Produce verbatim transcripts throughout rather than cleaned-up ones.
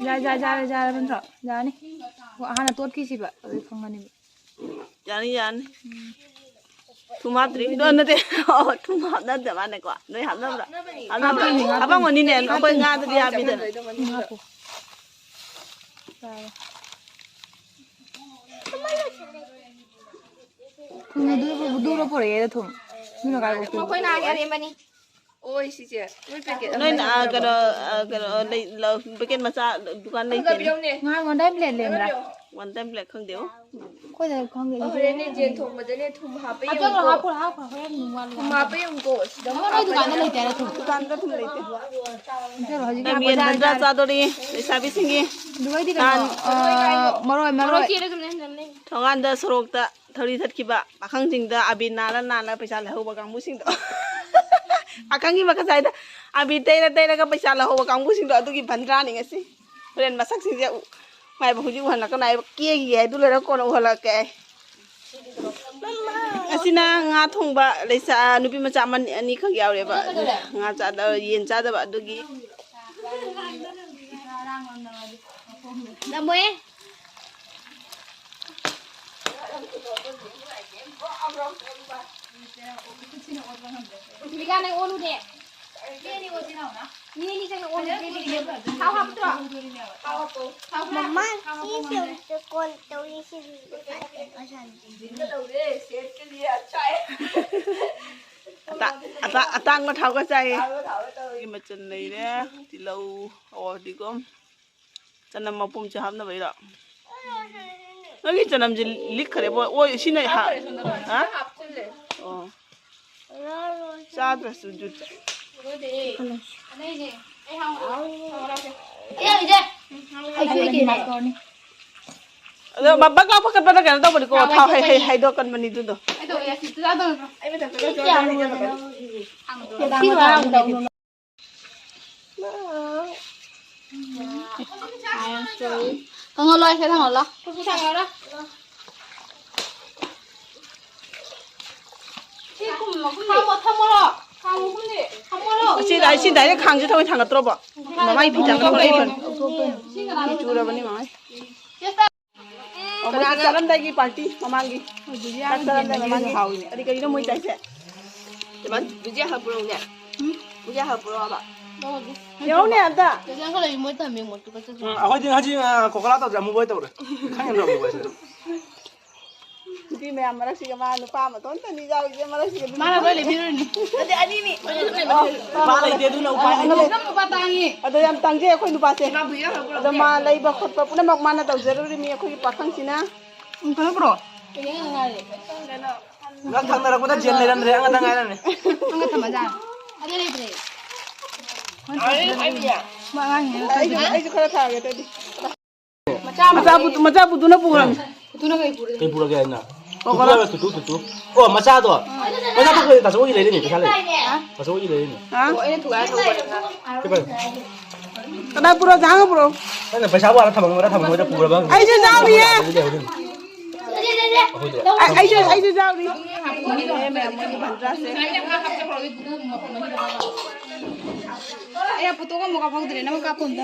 ꯌꯥꯔꯦ, ꯌꯥꯔꯦ, ꯌꯥꯔꯦ, ꯌꯥꯔꯦ, ꯅꯠꯇ꯭ꯔꯣ? ꯌꯥꯔꯅꯤ꯫ ꯍꯥꯟꯅ ꯇꯣꯠꯈꯤꯁꯤꯕ, ꯑꯗꯨꯗꯤ ꯈꯪꯉꯅꯤꯕ꯫ ꯌꯥꯅꯤ, ꯌꯥꯅꯤ꯫ ꯊꯨꯝ ꯍꯥꯞꯇ꯭ꯔꯤ꯫ ꯑꯗꯣ ꯅꯠꯇꯦ꯫ ꯑꯣ, ꯊꯨꯝ ꯍꯥꯞꯅꯗ ꯃꯥꯅꯦꯀꯣ꯫ ꯅꯣꯏ ꯍꯥꯞꯅꯕ꯭ꯔꯥ? ꯍꯥꯞꯅꯕ꯭ꯔꯥ? ꯍꯥꯞꯄꯝꯒꯅꯤꯅꯦ꯫ ꯑꯩꯈꯣꯏ ꯉꯥꯗꯗꯤ ꯍꯥꯞꯄꯤꯗꯅ꯫ ꯊꯨꯝ ꯍꯥꯞꯄꯣ꯫ ꯌꯥꯔꯦ꯫ ꯊꯨꯝ ꯑꯗꯨ, ꯑꯗꯨꯔ ꯄꯨꯔꯛꯑꯦꯗ ꯊꯨꯝ꯫ ꯃꯤꯅ ꯀꯥꯏ ꯄꯨꯔꯛꯇꯣꯏꯕ? ꯃꯈꯣꯏ ꯅꯍꯥꯟꯒꯤ ꯑꯔꯦꯝꯕꯅꯤ꯫ ꯑꯣꯏ ꯁꯤꯁꯦ꯫ ꯅꯣꯏ packet ꯑꯃ ꯅꯣꯏꯅ, ꯑ, ꯂꯩꯔꯝꯗ꯭ꯔꯕꯣ? ꯀꯩꯅꯣ, ꯑ, ꯀꯩꯅꯣ, ꯂꯩ-, ꯂꯧ-, packet ꯃꯆꯥ ꯗꯨꯀꯥꯟ ꯑꯗꯨꯒ ꯂꯩꯇꯦꯅꯦ꯫ ꯄꯤꯔꯛꯎꯅꯦ꯫ ꯉꯍꯥꯟ one time plate ꯂꯩꯔꯝꯕ꯭ꯔꯥ? One time plate ꯈꯪꯗꯦꯕꯣ꯫ ꯑꯩꯈꯣꯏꯗ ꯈꯪꯗꯦ, ꯑꯣ, ꯏꯆꯦ꯫ ꯍꯣꯔꯦꯟꯅꯦ ꯌꯦꯟ ꯊꯣꯡꯕꯗꯅꯦ ꯊꯨꯝ ꯍꯥꯞꯄ ꯍꯥꯞꯆꯜꯂꯣ, ꯌꯦꯡꯉꯨꯀꯣ꯫ ꯍꯥꯞꯈ꯭ꯔꯣ, ꯍꯥꯞꯈ꯭ꯔꯣ, ꯍꯣꯔꯦꯟ ꯑꯗꯨꯝ ꯋꯥꯠꯂꯣ꯫ ꯊꯨꯝ ꯍꯥꯞꯄ ꯌꯦꯡꯉꯨꯀꯣ꯫ ꯁꯤꯗ ꯑꯃ ꯅꯣꯏ ꯗꯨꯀꯥꯟꯗ ꯂꯩꯇꯦ ꯍꯥꯏꯔꯣ ꯊꯨꯝ? ꯗꯨꯀꯥꯟꯗ ꯊꯨꯝ ꯂꯩꯇꯦ꯫ ꯍꯥꯞꯆꯜꯂꯣ, ꯍꯧꯖꯤꯛ ꯌꯥꯝ ꯌꯦꯟ ꯌꯥꯝ ꯃꯟꯖꯥ ꯆꯥꯗꯣꯔꯤ, ꯂꯩꯁꯥꯕꯤꯁꯤꯡꯒꯤ꯫ ꯑꯗꯨꯒ ꯑꯩꯗꯤ ꯀꯩꯅꯣ, ꯅꯍꯥꯟ ꯑ, ꯃꯔꯣꯏ, ꯃꯔꯣꯏ꯫ ꯃꯔꯣꯏ ꯆꯦꯔꯒꯅꯦ꯫ ꯊꯣꯡꯒꯥꯟꯗ ꯁꯣꯔꯣꯛꯇ ꯊꯧꯔꯤ ꯊꯠꯈꯤꯕ ꯄꯥꯈꯪꯁꯤꯡꯗ ꯑꯕꯤꯔ ꯅꯥꯜꯂ ꯅꯥꯜꯂ ꯄꯩꯁꯥ ꯂꯧꯍꯧꯕ ꯀꯥꯡꯕꯨꯁꯤꯡꯗꯣ꯫ ꯄꯥꯈꯪꯒꯤ ꯃꯈꯥ ꯁꯥꯏꯗ ꯑꯕꯤꯔ ꯇꯩꯔ ꯇꯩꯔꯒ ꯄꯩꯁꯥ ꯂꯧꯍꯧꯕ ꯀꯥꯡꯕꯨꯁꯤꯡꯗꯣ ꯑꯗꯨꯒꯤ ꯕꯟꯗ꯭ꯔꯥꯅꯤ ꯉꯁꯤ꯫ ꯍꯣꯔꯦꯟ ꯃꯁꯛꯁꯤꯡꯁꯦ ꯎ-, ꯃꯥꯏꯕ ꯍꯧꯖꯤꯛ ꯎꯍꯜꯂꯛꯀꯅꯨ ꯍꯥꯏꯕ, ꯀꯦꯈꯤꯒꯦ ꯍꯥꯏꯗꯨ ꯂꯣꯏꯔ ꯀꯣꯟꯅ ꯎꯍꯜꯂꯛꯀꯦ ꯑꯩ꯫ ꯑꯁꯤꯅ ꯉꯥ ꯊꯣꯡꯕ ꯂꯩꯁꯥ-, ꯅꯨꯄꯤ ꯃꯆꯥ ꯑꯃꯅꯤ ꯑꯅꯤꯈꯛ ꯌꯥꯎꯔꯦꯕ꯫ ꯉꯥ ꯆꯥꯗ-, ꯌꯦꯟ ꯆꯥꯗꯕ ꯑꯗꯨꯒꯤ꯫ ꯅꯝꯃꯣꯏ꯫ ꯖꯤꯕꯤꯀꯥ, ꯅꯪ ꯑꯣꯜꯂꯨꯅꯦ꯫ ꯃꯤ ꯑꯅꯤ ꯑꯣꯜꯂꯨꯅꯦ꯫ ꯊꯥꯎ ꯍꯥꯞꯄꯗ꯭ꯔꯣ? ꯊꯥꯎ ꯍꯥꯞꯄꯣ꯫ ꯊꯥꯎ ꯈꯔ꯫ ꯃꯃꯥ, ꯁꯤꯁꯦ ꯑꯃꯨꯛꯇ ꯀꯣꯟ ꯇꯧꯔꯤꯁꯦ꯫ ꯑꯇꯥ-, ꯑꯇꯥ-, ꯑꯇꯥꯡꯕ ꯊꯥꯎꯒ ꯆꯥꯏꯌꯦ꯫ ꯃꯆꯜ ꯂꯩꯔꯦ, ꯇꯤꯜꯍꯧ, ꯑꯣ, ꯐꯗꯤꯒꯣꯝ꯫ ꯆꯅꯝ ꯃꯄꯨꯝꯁꯦ ꯍꯥꯞꯅꯕꯩꯔꯣ? ꯅꯪꯒꯤ ꯆꯅꯝꯁꯦ ꯂꯤꯛꯈ꯭ꯔꯦꯕꯣ꯫ ꯑꯣꯏ, ꯁꯤꯅ ꯍꯥ? ꯍꯥ? ꯑꯣ꯫ ꯆꯥꯗ꯭ꯔꯁꯨ ꯖꯨꯠ꯫ ꯑꯗꯣ ꯕꯛ ꯂꯥꯎ ꯐꯀꯠꯄꯗ ꯀꯩꯅꯣ ꯇꯧꯕꯅꯤꯀꯣ, ꯊꯥꯎ ꯍꯩ-, ꯍꯩ-, ꯍꯩꯗꯣꯛꯀꯟꯕꯅꯤ ꯑꯗꯨꯗꯣ꯫ ꯀꯪꯍꯜꯂꯣ, ꯍꯥꯏꯐꯦꯠ ꯊꯥꯡꯒꯠꯂꯣ꯫ ꯁꯤ ꯀꯨꯝ-, ꯀꯨꯝ-, ꯊꯝꯃꯣ, ꯊꯝꯃꯣꯔꯣ? ꯑꯁꯤ, ꯑꯁꯤ direct ꯈꯥꯡꯁꯦ ꯊꯑꯣꯏ ꯊꯥꯡꯒꯠꯇ꯭ꯔꯣꯕꯣ? ꯃꯃꯥꯏ ꯐꯤ ꯊꯥꯡꯒꯠꯂꯛꯄ꯭ꯔꯣ? ꯑꯩ ꯐꯣꯟ꯫ ꯐꯤ ꯆꯨꯔꯕꯅꯤ ꯃꯃꯥꯏ꯫ ꯑꯣ, ꯃꯣꯏ ꯆꯥꯔꯝꯗꯥꯏꯒꯤ party ꯃꯃꯥꯡꯒꯤ꯫ ꯆꯥꯛ ꯆꯥꯔꯝꯗꯥꯏ ꯃꯃꯥꯡꯒꯤ꯫ ꯍꯥꯎꯏꯅꯦ꯫ ꯑꯗꯤ ꯀꯔꯤꯅꯣ ꯃꯣꯏ ꯆꯥꯏꯁꯦ? ꯏꯃꯥ, ꯕꯨꯖꯤꯌꯥ ꯍꯥꯞꯄ꯭ꯔꯣꯅꯦ? ꯕꯨꯖꯤꯌꯥ ꯍꯥꯞꯄ꯭ꯔꯣ ꯍꯥꯏꯕ? ꯌꯦꯡꯉꯨꯅꯦ ꯑꯝꯇ꯫ ꯆꯦꯆꯦ ꯑꯪꯀꯜ ꯂꯩ ꯃꯣꯏ ꯊꯝꯃꯦ ꯃꯣꯠꯇꯨꯒ ꯆꯠꯈ꯭ꯔꯦ꯫ ꯎꯝ, ꯑꯩꯈꯣꯏꯗꯤ ꯉꯁꯤ, ꯑ, ꯀꯣꯀꯣꯂꯥ ꯇꯧꯗ꯭ꯔꯦ, ꯑꯃꯨꯕ ꯑꯣꯏ ꯇꯧꯔꯦ꯫ ꯈꯪꯉꯦ ꯅꯣꯏ ꯑꯃꯨꯕ ꯍꯥꯏꯁꯦ꯫ ꯅꯨꯄꯤ ꯃꯌꯥꯝ ꯃꯔꯛꯁꯤꯒ ꯃꯥ ꯅꯨꯄꯥ ꯃꯇꯣꯝꯇꯅꯤ ꯌꯥꯎꯔꯤꯁꯦ, ꯃꯔꯛꯁꯤꯒ ꯅꯨꯄꯤ ꯃꯥꯅ ꯂꯣꯏ ꯂꯩꯕꯤꯔꯨꯔꯤꯅꯤ꯫ ꯅꯠꯇꯦ, ꯑꯅꯤꯅꯤ꯫ ꯅꯨꯄꯥ ꯂꯩꯇꯦ, ꯑꯗꯨꯅ ꯎꯄꯥꯏ ꯂꯩꯇꯦ꯫ ꯅꯪ ꯅꯨꯄꯥ ꯇꯥꯡꯉꯤ꯫ ꯑꯗꯣ ꯌꯥꯝ ꯇꯥꯡꯖꯩ ꯑꯩꯈꯣꯏ ꯅꯨꯄꯥꯁꯦ꯫ ꯏꯃꯥꯕꯨ ꯌꯥꯎꯍꯜꯂꯛꯄ꯭ꯔꯣ? ꯑꯗꯣ ꯃꯥ ꯂꯩꯕ ꯈꯣꯠꯄ ꯄꯨꯝꯅꯃꯛ ꯃꯥꯅ ꯇꯧꯖꯔꯨꯔꯤꯃꯤ ꯑꯩꯈꯣꯏꯒꯤ ꯄꯥꯈꯪꯁꯤꯅ꯫ ꯎꯝ, ꯐꯖꯅ ꯄꯨꯔꯛꯑꯣ꯫ ꯉꯥ ꯊꯥꯡꯅꯔꯛꯄꯗ ꯖꯦꯜ ꯂꯩꯔꯝꯗ꯭ꯔꯦ, ꯑꯃꯇ ꯉꯥꯏꯔꯝꯃꯦ꯫ ꯑꯃ ꯊꯝꯃꯖꯥ꯫ ꯑꯗꯨ ꯂꯩꯇ꯭ꯔꯦ꯫ ꯃꯥ ꯑꯉꯥꯡꯅꯤꯅ ꯑꯩꯁꯨ, ꯑꯩꯁꯨ ꯈꯔ ꯊꯥꯒꯦ ꯑꯗꯨꯗꯤ꯫ ꯃꯆꯥ ꯃꯆꯥ ꯄꯨ-, ꯃꯆꯥ ꯄꯨꯗꯨꯅ ꯄꯨꯈ꯭ꯔꯃꯤ꯫ ꯄꯨꯗꯨꯅ ꯀꯩ ꯄꯨꯔꯒꯦ? ꯀꯩ ꯄꯨꯔꯒꯦ ꯍꯥꯏꯅ? ꯀꯣꯀꯣꯅꯠ꯫ ꯇꯨꯇꯨ ꯍꯥꯏꯕ ꯇꯨꯇꯨ, ꯇꯨꯇꯨ꯫ ꯑꯣ, ꯃꯆꯥꯗꯣ꯫ ꯃꯆꯥ ꯊꯛꯄꯗꯤ ꯇꯥꯆꯧꯒꯤ ꯂꯩꯔꯤꯅꯦ, ꯄꯩꯁꯥ ꯂꯩ꯫ ꯍꯥ? ꯇꯥꯆꯧꯒꯤ ꯂꯩꯔꯤꯅꯦ꯫ ꯍꯥ? ꯑꯣ, ꯑꯩꯅ ꯊꯨꯒꯥꯏꯔ ꯊꯝꯕꯅꯦ꯫ ꯀꯩ ꯄꯥꯏ? ꯀꯅꯥ ꯄꯨꯔꯣ? ꯖꯥꯡ ꯄꯨꯔꯣ꯫ ꯑꯩꯅ ꯄꯩꯁꯥ ꯋꯥꯔ ꯊꯝꯃꯝꯃꯔꯥ ꯊꯝꯃꯝꯃꯔꯥ ꯄꯨꯔꯕ ꯍꯪꯉꯤ꯫ ꯑꯩꯁꯨ ꯌꯥꯎꯔꯤꯌꯦ꯫ ꯑꯗꯨꯗꯤ ꯂꯩꯍꯧꯔꯤꯅꯤ꯫ ꯑꯩꯈꯣꯏꯗꯤ꯫ ꯑꯩ-, ꯑꯩꯁꯨ, ꯑꯩꯁꯨ ꯌꯥꯎꯔꯤ꯫ ꯃꯌꯥꯝ ꯃꯣꯏꯒꯤ ꯕꯟꯗ꯭ꯔꯥꯁꯦ꯫ ꯑꯩ ꯐꯣꯇꯣꯒ ꯑꯃꯨꯛ ꯀꯥꯞꯍꯧꯗ꯭ꯔꯦ, ꯅꯪ ꯀꯥꯞꯄꯣ ꯑꯝꯇ꯫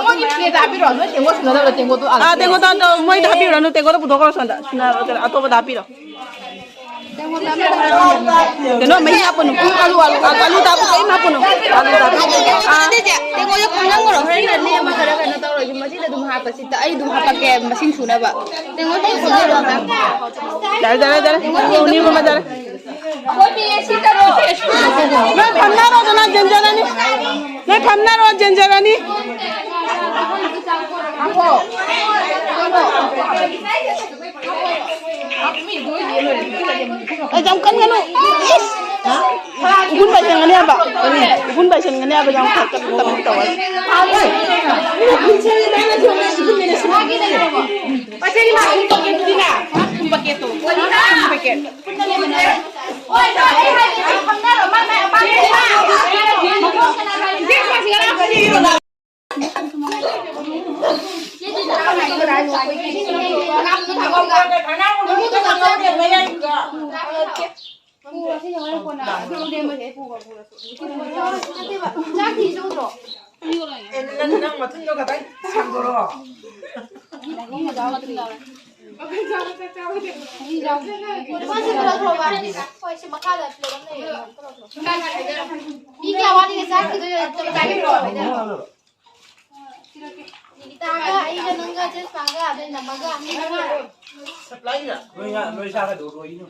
ꯃꯣꯏꯒꯤ ꯄ꯭ꯂꯦꯠꯇ ꯍꯥꯞꯄꯤꯔꯣ, ꯅꯣꯏ ꯇꯦꯡꯀꯣꯠ ꯁꯨꯅꯅꯕ ꯇꯦꯡꯀꯣꯠꯇꯣ ꯑꯥꯗ ꯑꯥ, ꯇꯦꯡꯀꯣꯠꯇꯣ ꯑꯝꯇ ꯃꯣꯏꯗ ꯍꯥꯞꯄꯤꯔꯨꯔꯅꯨ, ꯇꯦꯡꯀꯣꯠꯇꯣ ꯄꯨꯊꯣꯛꯈ꯭ꯔꯣ ꯁꯣꯝꯗ꯫ ꯁꯨꯅ-, ꯑꯇꯣꯞꯄꯗ ꯍꯥꯞꯄꯤꯔꯣ꯫ ꯀꯩꯅꯣ, ꯃꯍꯤ ꯍꯥꯞꯄꯅꯨ꯫ ꯑꯂꯨ, ꯑꯂꯨ, ꯑꯂꯨ, ꯑꯂꯨ ꯇꯥꯕꯨ ꯀꯔꯤꯝ ꯍꯥꯞꯄꯅꯨ꯫ ꯑꯂꯨ ꯇꯥꯕꯨ꯫ ꯑꯥ꯫ ꯇꯦꯡꯀꯣꯠꯁꯦ ꯈꯨꯝꯖꯟꯈ꯭ꯔꯣ, ꯍꯣꯔꯦꯟ ꯂꯦꯝꯃ ꯈꯔ ꯀꯩꯅꯣ ꯇꯧꯔꯁꯨ, ꯃꯁꯤꯗ ꯑꯗꯨꯝ ꯍꯥꯞꯄꯁꯤ꯫ ꯑꯩ ꯑꯗꯨꯝ ꯍꯥꯄꯛꯀꯦ ꯃꯁꯤꯡ ꯁꯨꯅꯕ꯫ ꯌꯥꯔꯦ, ꯌꯥꯔꯦ, ꯌꯥꯔꯦ꯫ ꯅꯤꯔꯨꯄꯃ, ꯌꯥꯔꯦ꯫ ꯅꯣꯏ ꯐꯝꯅꯔꯣꯗꯅ ꯌꯦꯟꯖꯔꯅꯤ꯫ ꯅꯣꯏ ꯐꯝꯅꯔꯣ, ꯌꯦꯟꯖꯔꯅꯤ꯫ ꯑꯩ ꯌꯥꯝ ꯀꯟꯒꯅꯨ꯫ ꯏꯁ! ꯎꯐꯨꯟ ꯄꯥꯏꯁꯟꯒꯅꯤ ꯍꯥꯏꯕ꯫ ꯎꯐꯨꯟ ꯄꯥꯏꯁꯟꯒꯅꯤ ꯍꯥꯏꯕ, ꯌꯥꯝ ꯀꯟ-, ꯀꯟ-, ꯀꯟ-, ꯇꯧꯔꯗꯤ꯫ ꯆꯥꯛꯇꯤ ꯆꯧꯗ꯭ꯔꯣ? ꯑꯦ, ꯅꯪ, ꯅꯪ ꯃꯊꯨꯟꯗꯣ ꯈꯇꯪ ꯁꯥꯡꯗꯣꯔꯛꯑꯣ꯫ ꯃꯥꯁꯦ ꯄꯨꯔꯛꯈ꯭ꯔꯣꯕ꯫ ꯍꯣꯏ, ꯁꯤ ꯃꯈꯥꯗ ꯄ꯭ꯂꯦꯠ ꯑꯃ ꯂꯩꯌꯦ꯫ ꯃꯤ ꯀꯌꯥ ꯋꯥꯠꯂꯤꯒꯦ ꯆꯥꯈꯤꯗꯣꯏ? ꯆꯞ ꯆꯥꯕꯤ ꯄꯨꯔꯛꯑꯣ꯫ ꯅꯤꯒꯤꯇꯥꯒ ꯑꯩꯒ ꯅꯪꯒ ꯖꯦꯁꯄꯥꯒ ꯑꯗꯩ ꯅꯝꯃꯒ ꯃꯤ ꯃꯉꯥ꯫ ꯅꯣꯏ ꯉꯥ, ꯅꯣꯏ ꯆꯥꯒꯗꯧꯕ ꯂꯣꯏꯅ꯫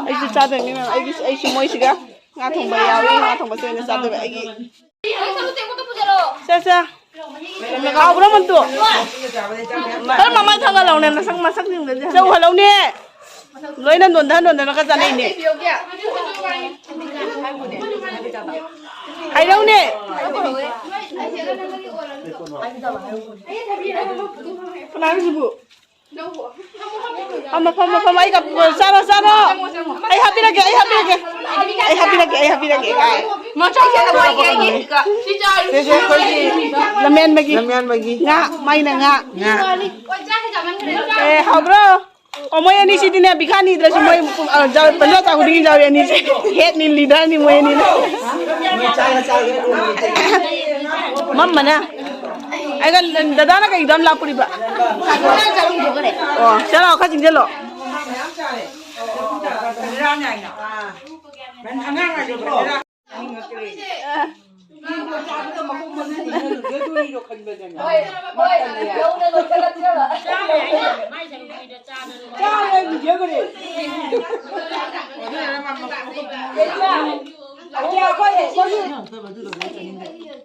ꯑꯩꯁꯨ ꯆꯥꯗꯣꯏꯅꯤ ꯃꯦꯝ꯫ ꯑꯩꯒꯤ, ꯑꯩꯁꯨ ꯃꯣꯏꯁꯤꯒ ꯉꯥ ꯊꯣꯡꯕ ꯌꯥꯎꯏ꯫ ꯉꯥ ꯊꯣꯡꯕꯁꯦ ꯑꯣꯏꯅ ꯆꯥꯗꯣꯏꯕ ꯑꯩꯒꯤ꯫ ꯁꯦ, ꯁꯦ꯫ ꯍꯥꯎꯕ꯭ꯔꯣ, ꯃꯟꯇꯨ? ꯈꯔ ꯃꯃꯥꯏ ꯊꯥꯡꯒꯠꯂꯛꯎꯅꯦ, ꯅꯁꯛ, ꯃꯁꯛꯁꯤꯡꯗꯨꯗꯤ ꯍꯪꯒꯦ꯫ ꯆꯧ ꯍꯜꯂꯧꯅꯦ꯫ ꯂꯣꯏꯅ ꯅꯣꯟꯊ ꯅꯣꯟꯊꯔꯒ ꯆꯥꯅꯩꯅꯦ꯫ ꯍꯥꯏꯔꯧꯅꯦ꯫ ꯀꯅꯥꯅꯣ ꯁꯤꯕꯨ? ꯐꯝꯃꯣ, ꯐꯝꯃꯣ, ꯐꯝꯃꯣ꯫ ꯑꯩ ꯀꯞ-, ꯆꯥꯔꯣ, ꯆꯥꯔꯣ꯫ ꯑꯩ ꯍꯥꯞꯄꯤꯔꯒꯦ, ꯑꯩ ꯍꯥꯞꯄꯤꯔꯒꯦ꯫ ꯑꯩ ꯍꯥꯞꯄꯤꯔꯒꯦ, ꯑꯩ ꯍꯥꯞꯄꯤꯔꯒꯦ, ꯀꯥꯏ꯫ ꯁꯦ, ꯁꯦ, ꯑꯩꯈꯣꯏꯒꯤ ꯂꯝꯌꯥꯟꯕꯒꯤ꯫ ꯂꯝꯌꯥꯟꯕꯒꯤ꯫ ꯉꯥ, ꯃꯥꯏꯅ ꯉꯥ꯫ ꯉꯥ꯫ ꯑꯦ, ꯍꯥꯎꯕ꯭ꯔꯣ? ꯑꯣ, ꯃꯣꯏ ꯑꯅꯤꯁꯤꯗꯤꯅꯦ, ꯕꯤꯈꯥꯅꯤꯗ꯭ꯔꯁꯨ ꯃꯣꯏ, ꯑ, ꯖꯥꯎ-, ꯄꯟꯖꯥ ꯆꯥ ꯈꯨꯗꯤꯡꯒꯤ ꯌꯥꯎꯔꯤ ꯑꯅꯤꯁꯦ꯫ ꯍꯦꯠꯅꯤ, ꯂꯤꯗꯔꯅꯤ ꯃꯣꯏ ꯑꯅꯤꯅ꯫ ꯃꯝꯃꯅ꯫ ꯑꯩꯒ ꯗꯗꯥꯅ ꯀꯩꯒꯤꯗꯣ ꯌꯥꯝ ꯂꯥꯞꯄꯨꯔꯤꯕ? ꯑꯣ, ꯆꯠꯂꯣ, ꯈꯔ ꯆꯤꯡꯁꯤꯜꯂꯣ꯫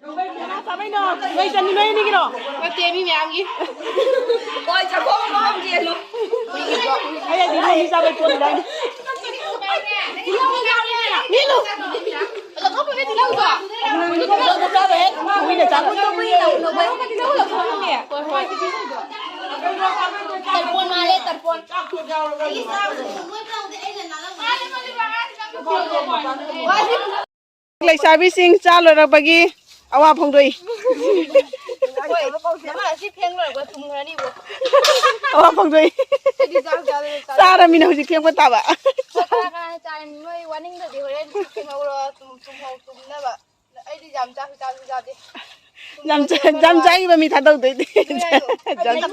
ꯀꯅꯥ ꯆꯥꯕꯩꯅꯣ? ꯅꯣꯏ ꯆꯅꯤ, ꯅꯣꯏ ꯑꯅꯤꯒꯤꯔꯣ? ꯅꯠꯇꯦ, ꯃꯤ ꯃꯌꯥꯝꯒꯤ꯫ ꯍꯣꯏ, ꯆꯥꯛꯈꯣꯝ ꯑꯃꯃꯝ ꯌꯦꯜꯂꯨ꯫ ꯑꯩ ꯑꯗꯨ ꯅꯣꯏ ꯆꯥꯕꯩ ꯄꯣꯠꯅꯤꯗ ꯑꯩꯅ꯫ ꯃꯤ ꯂꯨ-, ꯂꯧꯊꯣꯛꯄꯅꯦ ꯇꯤꯜꯍꯧꯗꯣ꯫ ꯇꯤꯜꯍꯧꯗꯣ ꯆꯥꯔꯣꯏꯍꯦ꯫ ꯍꯨꯏꯅ ꯆꯥꯕ꯫ ꯇꯤꯜꯍꯧ ꯂꯧꯊꯣꯛꯄꯅꯦ꯫ ꯇꯔꯄꯣꯟ ꯃꯥꯜꯂꯦ, ꯇꯔꯄꯣꯟ꯫ ꯂꯩꯁꯥꯕꯤꯁꯤꯡ ꯆꯥ ꯂꯣꯏꯔꯛꯄꯒꯤ ꯑꯋꯥ ꯐꯣꯡꯗꯣꯛꯏ꯫ ꯅꯃꯥ ꯑꯁꯤ ꯐꯦꯡ ꯂꯣꯏꯔꯒ ꯊꯨꯝꯈ꯭ꯔꯅꯤꯕꯣ꯫ ꯑꯋꯥ ꯐꯣꯡꯗꯣꯛꯏ꯫ ꯑꯩꯗꯤ ꯆꯥꯛ ꯆꯥꯗꯅ ꯆꯥ-, ꯆꯥꯔꯃꯤꯅ ꯍꯧꯖꯤꯛ ꯐꯦꯡꯕ ꯇꯥꯕ꯫ ꯀꯅꯥ ꯀꯅꯥ ꯆꯥꯔꯤ? ꯅꯣꯏ ꯋꯥꯅꯤꯡꯗꯗꯤ ꯍꯣꯔꯦꯟ ꯀꯩꯅꯣ ꯇꯧꯔꯣ, ꯊꯨꯝ, ꯊꯨꯝ ꯍꯧ-, ꯊꯨꯝꯅꯕ꯫ ꯑꯩꯗꯤ ꯌꯥꯝ ꯆꯥꯁꯨ ꯆꯥꯁꯨ ꯆꯥꯗꯦ꯫ ꯌꯥꯝ ꯆꯥ-, ꯌꯥꯝ ꯆꯥꯈꯤꯕ ꯃꯤ ꯊꯥꯗꯧꯗꯣꯏꯗꯤ꯫ ꯅꯣꯏ ꯍꯥꯏꯗꯣ꯫ ꯌꯥꯝ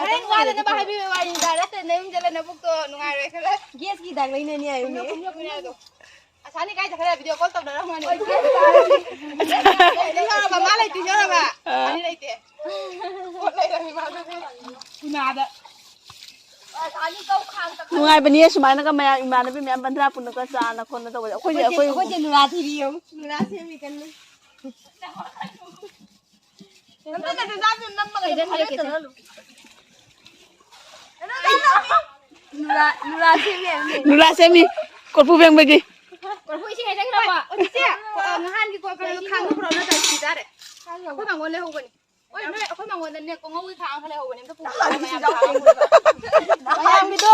ꯍꯣꯔꯦꯟ ꯋꯥꯗꯅꯕ ꯍꯥꯏꯕꯤꯕ ꯋꯥꯅꯤꯗ, ꯅꯠꯇ꯭ꯔ ꯅꯌꯨꯝ ꯆꯠꯂ ꯅꯕꯨꯛꯇꯣ ꯅꯨꯡꯉꯥꯏꯔꯣꯏ ꯈꯜꯂꯦ꯫ ꯒꯦꯁꯀꯤ ꯍꯤꯗꯥꯛ ꯂꯩꯅꯅꯤ ꯍꯥꯏꯌꯨꯅꯦ꯫ ꯈꯨꯝꯃꯨ, ꯈꯨꯝꯃꯨ ꯌꯥꯗꯣ꯫ ꯑꯁꯥꯅꯤ ꯀꯥꯏ ꯆꯠꯈ꯭ꯔꯦ? ꯚꯤꯗꯤꯑꯣ ꯀꯣꯜ ꯇꯧꯅꯔꯝꯒꯅꯤ꯫ ꯍꯣꯏ, ꯒꯦꯁ ꯇꯥꯔꯦ꯫ ꯂꯩꯇꯦ ꯌꯥꯎꯔꯕ? ꯃꯥ ꯂꯩꯇꯦ ꯌꯥꯎꯔꯕ? ꯑꯥ꯫ ꯑꯅꯤ ꯂꯩꯇꯦ꯫ ꯄꯣꯠ ꯂꯩꯔꯝꯃꯤ ꯃꯥꯗꯨꯗꯤ꯫ ꯎꯅꯥꯗ꯫ ꯅꯨꯡꯉꯥꯏꯕꯅꯤꯍꯦ ꯁꯨꯃꯥꯏꯅꯒ ꯃꯌꯥꯝ ꯏꯃꯥꯟꯅꯕꯤ ꯃꯌꯥꯝ ꯕꯟꯗ꯭ꯔꯥ ꯄꯨꯟꯅꯒ ꯆꯥꯅ ꯈꯣꯠꯅ ꯇꯧꯕꯁꯦ꯫ ꯑꯩꯈꯣꯏꯁꯦ, ꯑꯩꯈꯣꯏ ꯑꯩꯈꯣꯏꯁꯦ ꯅꯨꯔꯥ ꯊꯤꯔꯤ ꯌꯦꯡꯉꯨ꯫ ꯅꯨꯔꯥ ꯁꯦꯝꯃꯤ ꯀꯟꯅ꯫ ꯅꯝꯗꯅ ꯆꯥꯁꯨ ꯅꯝꯃꯒ ꯍꯥꯏꯔꯛꯀꯦ꯫ ꯅꯨꯔꯥ, ꯅꯨꯔꯥ ꯁꯦꯝꯃꯤ ꯍꯥꯏꯕꯅꯦ꯫ ꯅꯨꯔꯥ ꯁꯦꯝꯃꯤ꯫ ꯀꯣꯔꯐꯨ ꯐꯦꯡꯕꯒꯤ꯫ ꯀꯣꯔꯐꯨ ꯏꯁꯤꯡ ꯍꯩꯖꯤꯟꯈ꯭ꯔꯕꯣ? ꯍꯣꯏ, ꯆꯤꯆꯦ, ꯑ, ꯅꯍꯥꯟꯒꯤ ꯀꯣꯔꯐꯨꯗꯣ ꯈꯥꯡꯗꯣꯛꯈ꯭ꯔꯣ, ꯅꯠꯇ꯭ꯔꯗꯤ ꯁꯤ ꯇꯥꯔꯦ꯫ ꯑꯩꯈꯣꯏ ꯃꯥꯡꯒꯣꯟ ꯂꯩꯍꯧꯕꯅꯤ꯫ ꯍꯣꯏ, ꯅꯣꯏ, ꯑꯩꯈꯣꯏ ꯃꯥꯡꯒꯣꯟꯗꯅꯦ, ꯀꯣꯉꯧꯒꯤ ꯈꯥꯡ ꯑꯃ ꯂꯩꯍꯧꯕꯅꯦ, ꯑꯝꯇ ꯄꯨꯈꯣ, ꯃꯌꯥꯝ ꯆꯥꯔꯣ꯫ ꯃꯌꯥꯝꯒꯤꯗꯣ,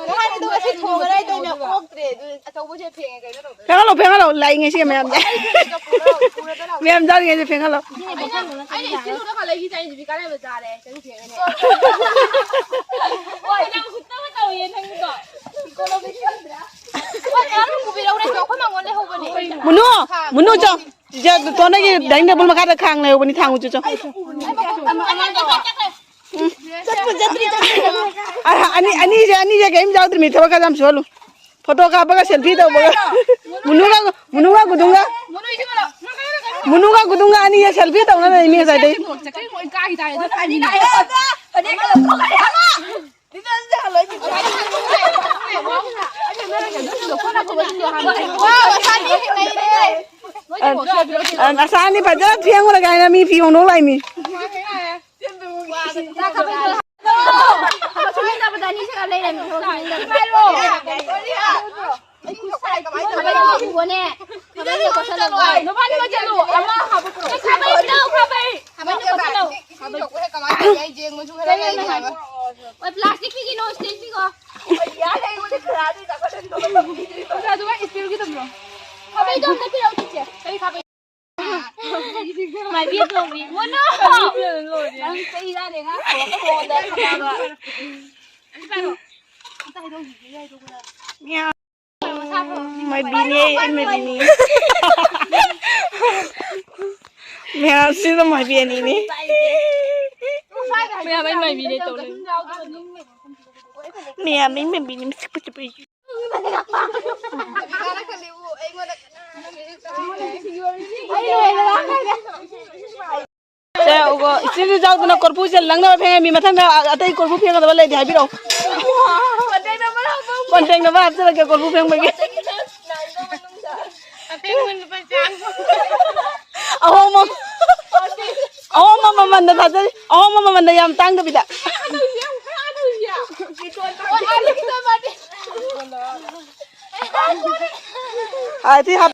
ꯅꯍꯥꯟꯒꯤꯗꯣ ꯉꯁꯤ ꯊꯣꯡꯉꯔꯣꯏ, ꯑꯗꯨꯅ ꯑꯣꯛꯇ꯭ꯔꯦ, ꯑꯗꯨ ꯑꯆꯧꯕꯁꯦ ꯐꯦꯡꯉꯦ, ꯀꯩꯅꯣ ꯇꯧꯗꯣꯏꯅꯦ꯫ ꯐꯦꯡꯍꯜꯂꯣ, ꯐꯦꯡꯍꯜꯂꯣ, ꯂꯥꯛꯏꯉꯩꯁꯤꯒ ꯃꯌꯥꯝꯁꯦ꯫ ꯄꯨꯔ-, ꯄꯨꯔ-, ꯄꯨꯔ-, ꯄꯨꯔ-, ꯃꯌꯥꯝ ꯆꯥꯔꯤꯉꯩꯁꯦ ꯐꯦꯡꯍꯜꯂꯣ꯫ ꯑꯩꯅ, ꯑꯩꯅ ꯏꯁꯤꯡ ꯂꯨꯔꯒ ꯂꯩꯈꯤ ꯆꯥꯏꯁꯤꯗꯤ ꯀꯥꯟꯅꯕ ꯆꯥꯔꯦ, ꯆꯔꯨ ꯐꯦꯡꯉꯦꯅꯦ꯫ ꯍꯣꯏ, ꯅꯪ ꯎꯁꯤꯠꯇꯕ ꯇꯧꯏꯌꯦ, ꯅꯪꯒꯤꯗꯣ꯫ ꯍꯣꯏ, ꯃꯌꯥꯝ ꯄꯨꯕꯤꯔꯛꯎꯅꯦ, ꯑꯩꯈꯣꯏ ꯃꯥꯡꯒꯣꯟ ꯂꯩꯍꯧꯕꯅꯦ꯫ ꯃꯨꯅꯨ, ꯃꯨꯅꯨ, ꯆꯣ꯫ ꯆꯤꯆꯦ, ꯇꯣꯟꯅꯒꯤ dining table ꯃꯈꯥꯗ ꯈꯥꯡ ꯂꯩꯍꯧꯕꯅꯤ, ꯊꯥꯡ ꯎꯆꯨ ꯆꯣ꯫ ꯆꯠꯄꯨ ꯆꯠꯇ꯭ꯔꯤ, ꯆꯠꯇ꯭ꯔꯤ, ꯆꯠꯇ꯭ꯔꯤ꯫ ꯑ, ꯑꯅꯤ, ꯑꯅꯤꯁꯦ, ꯑꯅꯤꯁꯦ ꯀꯔꯤꯝ ꯌꯥꯎꯗ꯭ꯔꯤꯃꯤ, ꯊꯕꯛ ꯈꯔ ꯌꯥꯝ ꯁꯨꯍꯜꯂꯨ꯫ ꯐꯣꯇꯣ ꯀꯥꯞꯄꯒ ꯁꯦꯜꯐꯤ ꯇꯧꯕꯒ꯫ ꯃꯨꯅꯨꯒ, ꯃꯨꯅꯨꯒ ꯒꯨꯗꯨꯡꯒ꯫ ꯃꯨꯅꯨꯒ ꯒꯨꯗꯨꯡꯒ ꯑꯅꯤꯁꯦ ꯁꯦꯜꯐꯤ ꯇꯧꯅ ꯂꯩꯃꯤ ꯉꯁꯥꯏꯗꯩ꯫ ꯑ, ꯑ, ꯉꯁꯥꯏ ꯑꯅꯤ ꯐꯖꯅ ꯐꯦꯡꯉꯨꯔꯒ ꯍꯥꯏꯅ ꯃꯤ ꯐꯤ ꯍꯣꯡꯗꯣꯛ ꯂꯥꯛꯏꯃꯤ꯫ ꯅꯕꯥꯅꯤꯃꯛ ꯆꯠꯂꯨ, ꯑꯃ ꯍꯥꯞꯄꯨ ꯄꯨꯔꯛꯑꯣ꯫ ꯈꯥꯕꯩ ꯄꯤꯔꯛꯑꯣ, ꯈꯥꯕꯩ꯫ ꯈꯥꯕꯩ ꯄꯤꯔꯛꯑꯣ, ꯈꯥꯕꯩ꯫ ꯄ꯭ꯂꯥꯁꯇꯤꯛ ꯄꯤꯒꯤꯅꯣ, ꯁ꯭ꯇꯤꯜ ꯄꯤꯒꯣ꯫ ꯑꯗꯨꯒ ꯁ꯭ꯇꯤꯜꯒꯤꯗꯨ ꯄꯤꯔꯛꯑꯣ꯫ ꯈꯥꯕꯩꯗꯣ ꯑꯝꯇ ꯄꯤꯔꯛꯑꯣ, ꯆꯤꯆꯦ꯫ ꯀꯔꯤ ꯈꯥꯕꯩ? ꯃꯥꯏꯕꯤ ꯑꯇꯣꯝꯕꯤ꯫ ꯃꯣꯅꯣ! ꯅꯪ ꯆꯩ ꯆꯥꯅꯤ, ꯉꯥ ꯊꯣꯡꯉꯒ ꯊꯣꯡꯉꯗ ꯈꯠꯅꯕ꯫ ꯃꯥꯏꯕꯤꯅꯦ, ꯑꯩ ꯃꯥꯏꯕꯤꯅꯦ꯫ ꯃꯌꯥꯝꯁꯤꯗ ꯃꯥꯏꯕꯤ ꯑꯅꯤꯅꯦ꯫ ꯃꯌꯥꯝ ꯑꯩ ꯃꯥꯏꯕꯤꯅꯦ ꯇꯧ ꯂꯩ꯫ ꯃꯌꯥꯝ ꯑꯩ ꯃꯥꯏꯕꯤꯅꯦ, ꯃꯁꯛ ꯐꯖꯕ꯫ ꯁꯦ, ꯎꯒꯣ, ꯏꯆꯤꯟ ꯏꯆꯥꯎꯗꯨꯅ ꯀꯣꯔꯐꯨꯁꯦ ꯂꯪꯅꯕ ꯐꯦꯡꯉꯦ꯫ ꯃꯤ ꯃꯊꯪꯗ ꯑꯇꯩ ꯀꯣꯔꯐꯨ ꯐꯦꯡꯒꯗꯕ ꯂꯩꯔꯗꯤ ꯍꯥꯏꯕꯤꯔꯛꯑꯣ꯫ Contact number ꯍꯥꯞꯆꯔꯛꯀꯦ ꯀꯣꯔꯐꯨ ꯐꯦꯡꯕꯒꯤ꯫ ꯑꯍꯣꯡꯕ, ꯑꯍꯣꯡꯕ ꯃꯃꯜꯗ ꯊꯥꯖꯔꯤ꯫ ꯑꯍꯣꯡꯕ ꯃꯃꯜꯗ, ꯌꯥꯝ ꯇꯥꯡꯗꯕꯤꯗ꯫ ꯍꯥꯏꯗꯤ ꯍꯥꯞ-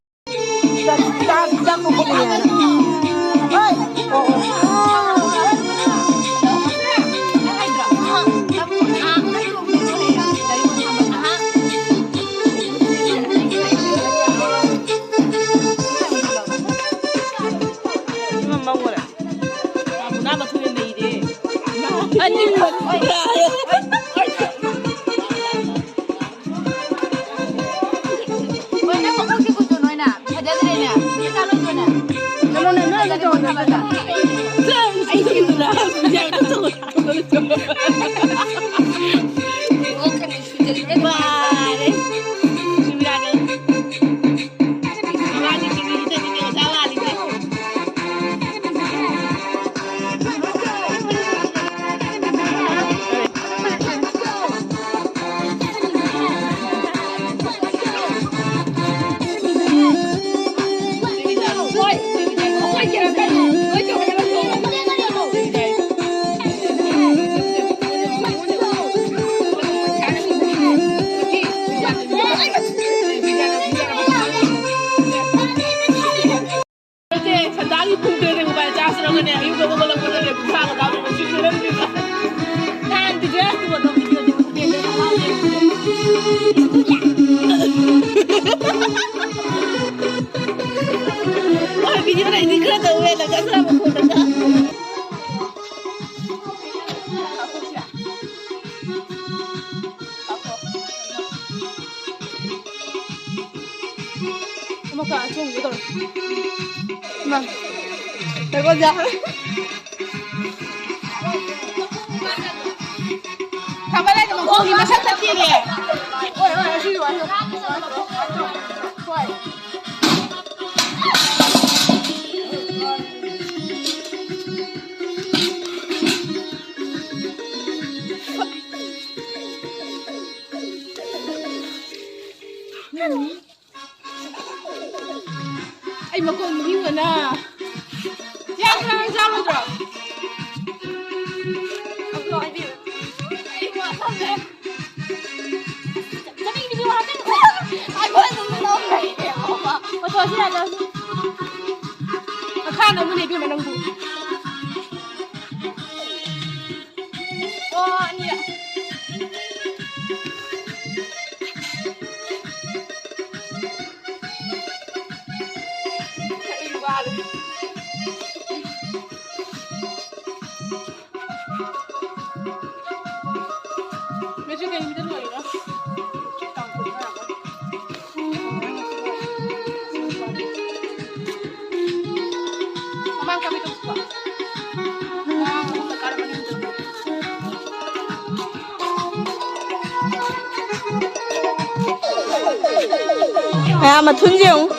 ꯅꯠꯇꯦ, ꯁꯟꯗꯥꯒꯤ ꯄꯨꯡ ꯇꯔꯦꯠꯇ ꯃꯣꯕꯥꯏꯜ ꯆꯥꯔꯖ ꯇꯧꯔꯒꯅꯦ, ꯑꯌꯨꯛꯇ ꯍꯧꯒꯠꯂꯛꯄꯗꯅꯦ, ꯀꯨꯟꯊ꯭ꯔꯥꯒ ꯀꯥꯞꯄꯤꯕ ꯁꯤꯁꯨ ꯅꯠꯇ꯭ꯔꯤꯕ꯫ ꯅꯍꯥꯟꯒꯤꯁꯦ ꯍꯥꯏꯔꯛꯇ꯭ꯔꯤꯕꯣ? ꯑꯗꯣ ꯚꯤꯗꯤꯑꯣꯁꯦ ꯎꯠꯀꯦ꯫ ꯚꯤꯗꯤꯑꯣ ꯂꯩꯅꯤ ꯈꯔ ꯇꯧꯋꯦ ꯂꯒ ꯁꯥꯕ ꯈꯣꯠꯄꯗ꯫ ꯑꯃꯨꯛꯀ ꯆꯣꯡꯒꯦ ꯇꯧꯔꯦ꯫ ꯃꯥ꯫ ꯇꯔꯀꯣꯟ ꯌꯥꯎꯔꯦ꯫ ꯊꯥꯡꯒꯠꯂꯒ ꯃꯈꯣꯡꯒꯤ ꯃꯁꯛ ꯇꯠꯇꯦꯅꯦ꯫ ꯍꯣꯏ, ꯍꯣꯏ, ꯑꯁꯤꯒꯤ ꯋꯥꯁꯨ꯫ ꯍꯣꯏ꯫ ꯑꯩ ꯃꯀꯣꯟ ꯃꯍꯤꯡꯕꯅ ꯌꯥꯝ ꯀꯅꯥ ꯆꯥꯒꯗ꯭ꯔꯣ? ꯑꯗꯣ ꯑꯩꯗꯤ ꯑꯩ ꯋꯥ ꯈꯪꯗ꯭ꯔꯦ꯫ ꯆꯠꯅꯤꯡꯕꯤꯁꯨ ꯋꯥ ꯈꯪꯗ꯭ꯔꯦ꯫ ꯑꯩꯈꯣꯏ ꯑꯗꯨꯝ ꯂꯧꯈ꯭ꯔꯦ꯫ ꯑꯣꯇꯣꯁꯤ ꯌꯥꯗ꯭ꯔꯁꯨ꯫ ꯃꯈꯥꯗ ꯑꯃꯨꯛ ꯂꯩꯕꯤꯔꯝꯃꯣ ꯅꯪꯕꯨ꯫ ꯑꯣ, ꯑꯅꯤꯔꯛ꯫ ꯑꯩ ꯋꯥꯔꯦ꯫ ꯃꯦꯆꯤꯟ ꯀꯩꯅꯣꯗ ꯂꯣꯏꯔꯣ꯫ ꯃꯃꯥꯡ ꯀꯥꯕꯤ ꯇꯧꯁꯤꯀꯣ꯫ ꯃꯌꯥꯝ ꯃꯊꯨꯟꯁꯦ ꯌꯦꯡꯉꯨ꯫